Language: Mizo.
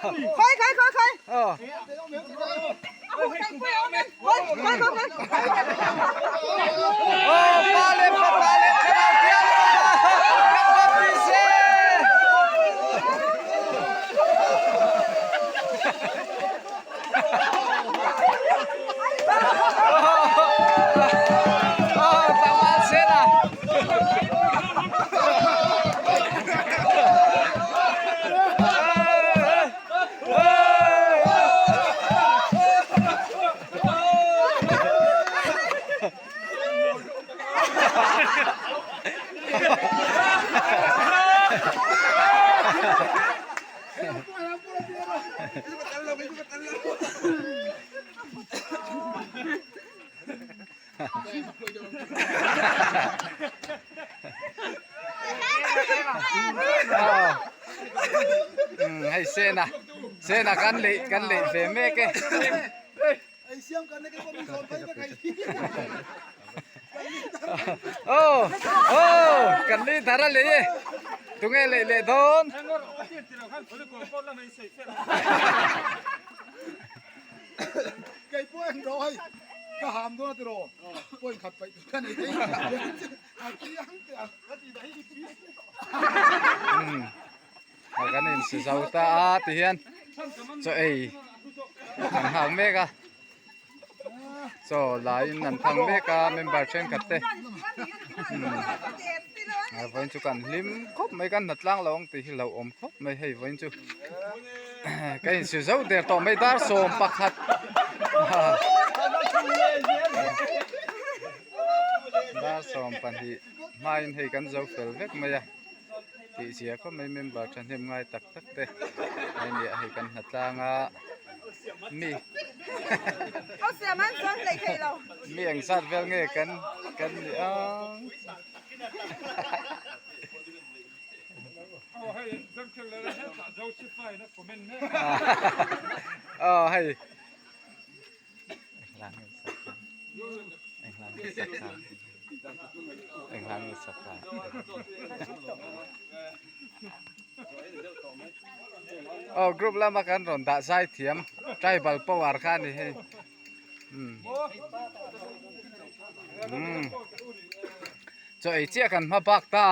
Khawi khawi khawi khawi. Oh. Oh, pa le pa pa le thlarau thiang kan baptise. Oh, tlangval sen a. Hei sena sena kan lei kan lei ve mek e oh oh kan li thar a lei e tunge lei leh dawn Ka ham dawn a tiraw point khat paih tur ka nei thei a chiang teh ang ka tih dah hi i pi A kan in si zo ta a ti hian chaw ei an nghak mek a chaw la in an thang mek a member thenkhat te a vawiin chu kan hlim khawp mai kan hnatlang lo ang tih hi hlauhawm khawp mai hei vawiin chu. Ka insi zo der tawh mai dar 11 dar 12 hmain hei kan zo fel vek mai a tih zia khawp mai member thahnem ngai tak tak te hei nia hei kan hnatlang a mi mi engzat vel nge kan kan ni ang. Aw hei aw group lama kan rawn dah zai thiam tribal power kha a ni hei umm chaw ei chiah kan hma bak ta.